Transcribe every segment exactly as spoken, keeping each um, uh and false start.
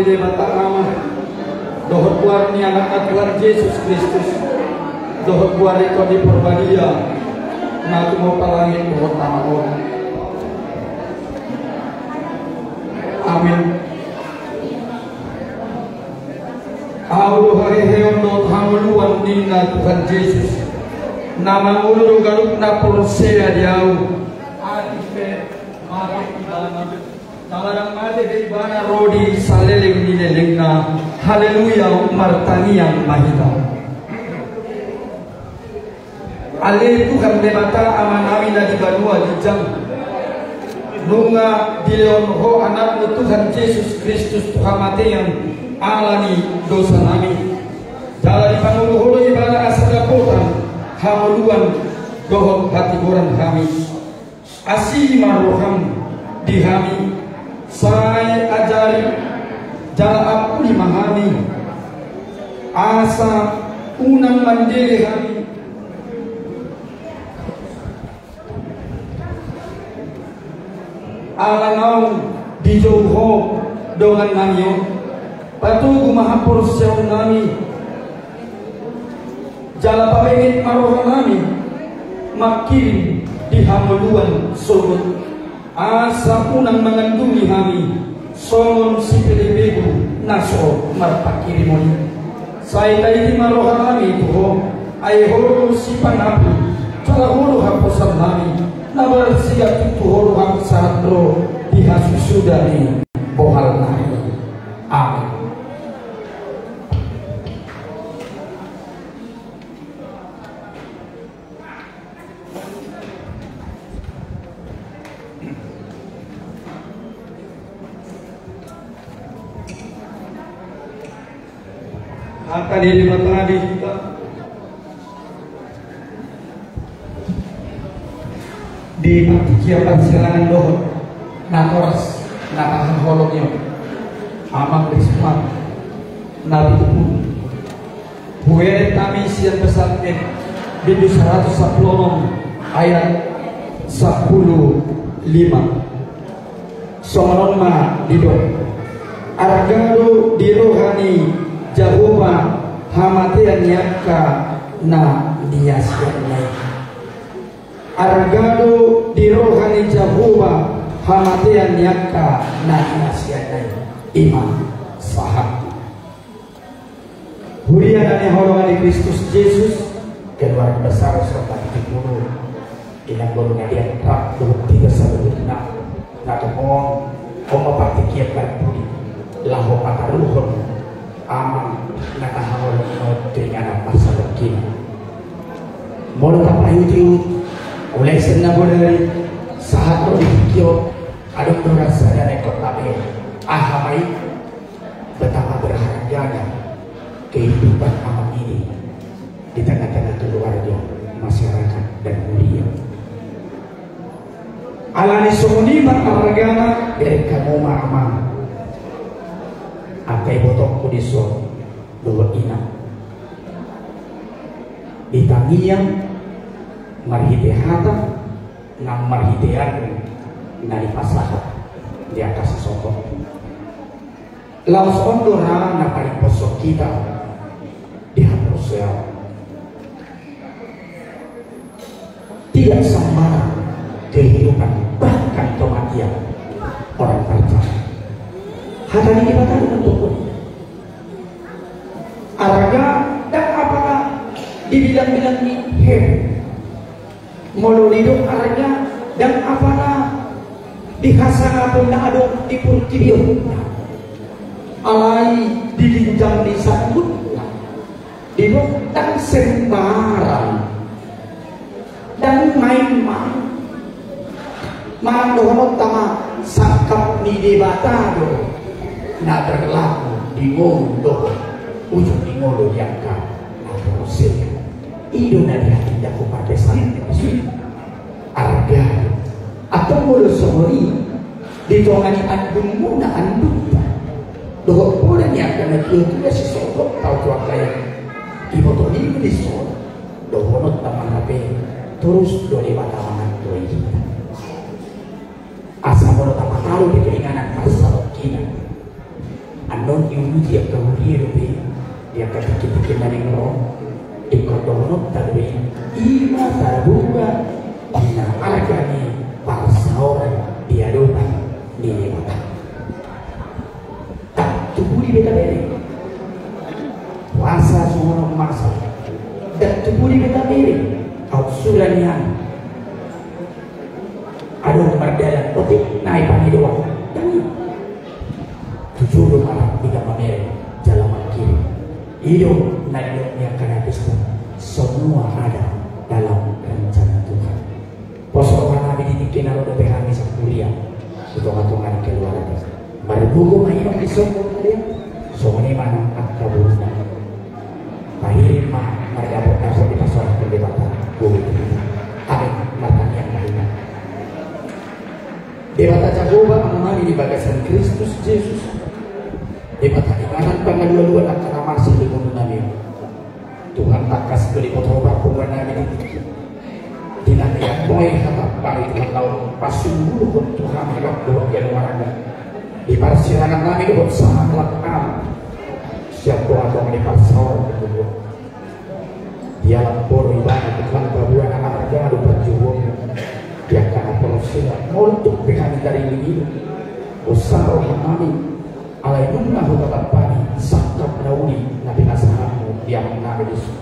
Debata Ama, dohot goar ni Anakna Tuhan Jesus Kristus, dohot goar ni Tondi Porbadia, na tumompa langit dohot tano on. Amin. Ahu do haheheon dohot hangoluan ninna Tuhan Jesus, na mangolu do ganup na porsea di Ahu. Mate pe, mate ibana. Jala ndang mate be ibana ro di saleleng ni lelengna. Haleluya, martangiang ma hita. Ale Tuhan Debata Amanami na di banua ginjang, nunga dilehon Ho Anakmu Tuhan Jesus Kristus tu hamatean ala ni dosanami. Jala dipangolu Ho do ibana asa dapotan hangoluan dohot hatigoran hami. Asi ma roham di hami, sai ajari jala ampuni ma hami, asa unang mandele hami. Ala naung dijou Ho dongannami on, patogu ma haporseaonnami. Jala pabenget ma rohanami mangkirim di hangoluan sogot, asa unang mangandungi hami songon sipelebegu na so marpangkirimon i. Sai taiti ma rohanami tu Ho, ai Ho do sipangapu, jala Ho do haposannami, na marsigantung tu Ho do hami sahat ro di hasusuda ni bohalnami. Amin. Hata ni Debata di hita di partingkian parsirangan dohot natoras na tahaholongi on. Amang Risma na pitupulu. Hubereng hami sian Psalmen bindu saratus sampulu onom ayat sampulu lima. Songon on ma didok: Arga do di roha ni Jahowa hamatean ni angka na niasianna i. Arga do di roha ni Jahowa hamatean ni angka na niasianna i. I ma sahat. Huria na hinaholongan ni Kristus Jesus, keluarga besar Sorta Pitupulu, inang boru na dian rap dohot hita saluhutna, na tongon on ma partingkian parpudi laho pataruhon amang na tahaholongi on tu inganan parsadongkinan. Molo tapaihutihut, mulai sian na bodari sahat ro di tingki on, adong do rasa na ingkon tabe. Aha ma i? Betapa berharganya kehidupan amang ini di tengah-tengah keluarga, masyarakat, dan huria. Alani songon i ma argana, bereng hamu ma amang, angka ibotongku dison dohot inang, di tangiang marhite hata nang marhite agung na dipasahat di angka sisongon. Laos on do ra na paimposhon hita di haporseaon. Tidak sembarang kehidupan, bahkan kematian orang percaya. Hata ni Debata do mandok on. Arga ndang apala di bilang-bilang ni heaven. Molo didok arga, ndang apala di hasangapon na adong di portibi on, alai di ginjang ni sangkutna. Didok ndang sembarang, ndang main-main. Manang dohononta ma, sangkap ni Debata do na berlaku di ngolu dohot ujung ni ngolu di angka na porsea. I do na dihatindanghon pardesaan ni Kristus. Arga. Antong molo songon i, di tonga ni andungmuna andungta, dohot poda ni angka na tuatua sisogot tau tu angka i, iboto nima dison, dohononta ma hape, torus do Debata mangantusi hita. Asa molo tapataru di keinganan parsadongkinan, annon Katikkitikki na naeng ro, ingkon dohononta do i, ima tabuka di na arga ni parsaoran di adopan ni Debata. Ndang tubu di beta bere. Puasa songon on masa. Ndang tubu di beta bere. Aut sura ni an. Adong mardalan otik na i pangidoan. Ndang i. Tujuh rumah tiga mamere jala mangkiri. I do na didok ni angka na pesta. Semua ada dalam rencana Tuhan. Pos roha nami di tingki na ro dope hami sakuria di tongatonga ni keluarga. Margogo ma i ma di songon dia. Songon i ma nang angka boru nami. Pahirim ma mardapotdapot dipasaorhon Debata. Gogo tu hita. Amin. Martangiang ma hita. Debata Jahowa Amanami di bagasan Kristus Jesus. Debata di bagas pangalualuan angka na masa di ngolu nami. Tuhan, tangkas do diboto ho parpunguan nami di tingki. Di na nian boi hata bari Tuhan, laho pasungguhon Tuhan, rap dohot keluarga. Di parsirangan nami dohot sahalak an. Siap doa dohot di parsaoran di tubuh. Dialap boru ibana Tuhan, paboa na arga do parjuruonmu. Di angka na porsea, molo tung pe hami tariling i. Boasa roha nami. Alai nunga hutatampani sangkap na uli na pinasahatmu di amang nami di son.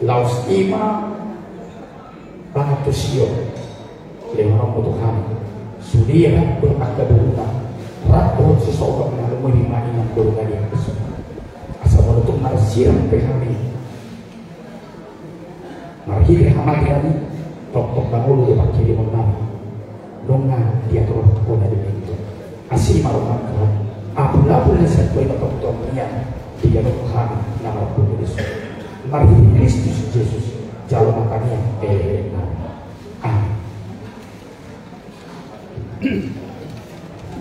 Laos i ma mangan tu Sion. Lehononmu tu hami. Sude rap dohot angka boruna. Rap dohot si sogot na lumobi ma inang boru nami di son. Asa molo tung marsirang pe hami. Marhite hamatean i, tongtong na ngolu do pangkirimon nami. Nunga diaturhon Ho na denggan i. Asi ma roham Tuhan. Apulapul na sian Ho i ma tongtong nian diganup hami na marpungu di son. Marhite Kristus Jesus, jalo ma tangiang elekelek nami. Amin.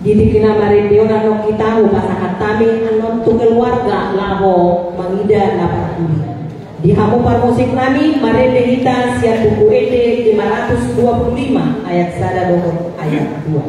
Di tingki na marende on, annon hita hupasahat hami annon tu keluarga laho mangida na parpudi. Di hamu parmusik nami, marende hita sian Buku Ende lima ratus dua puluh lima ayat sada dohot ayat dua.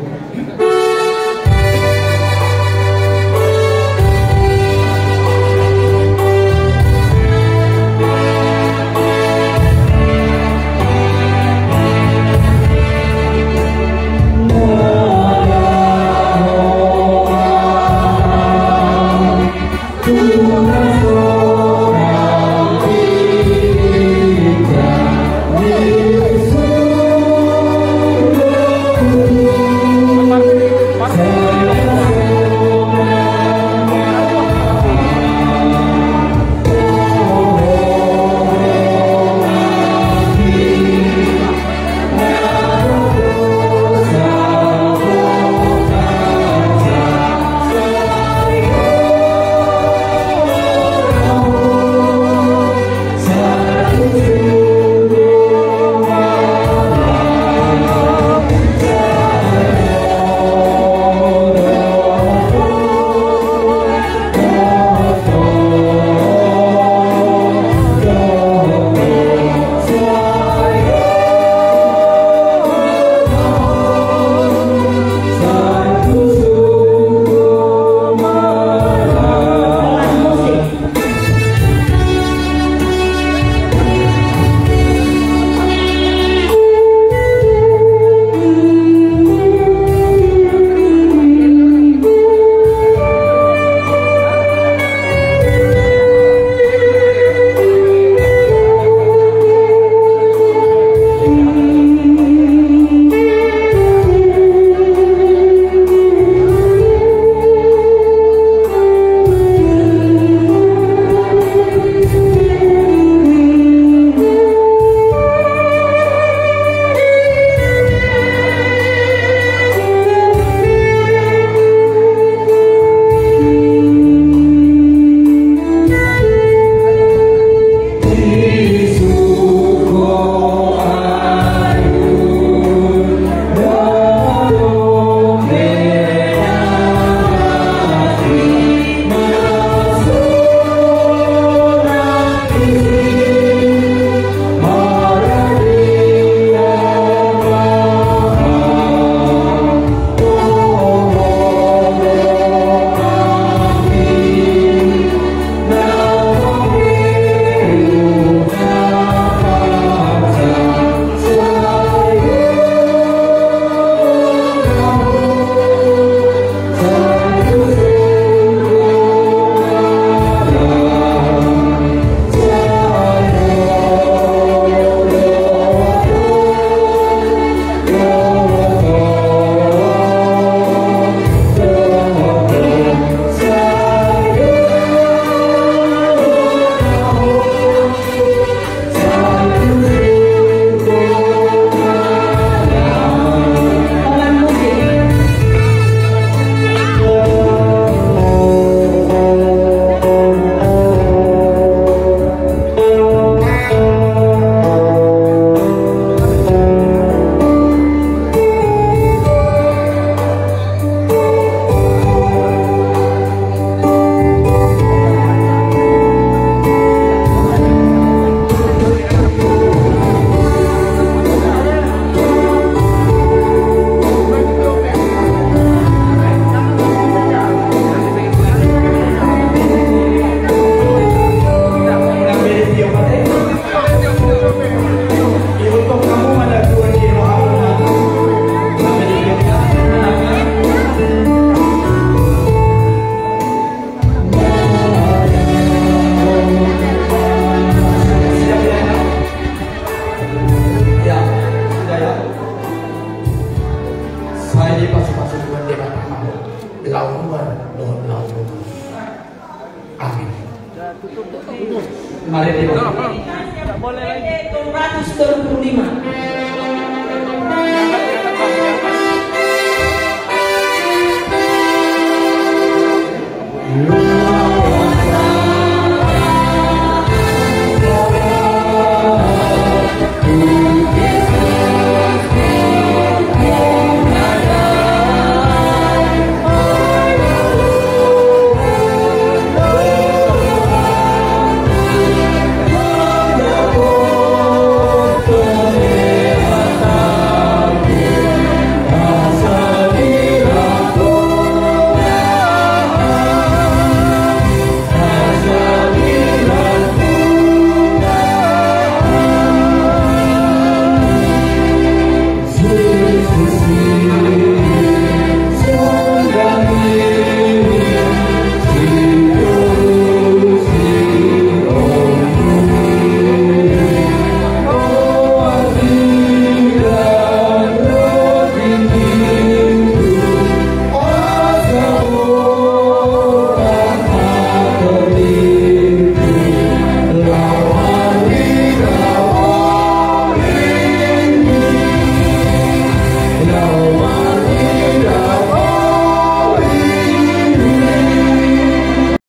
Marende ma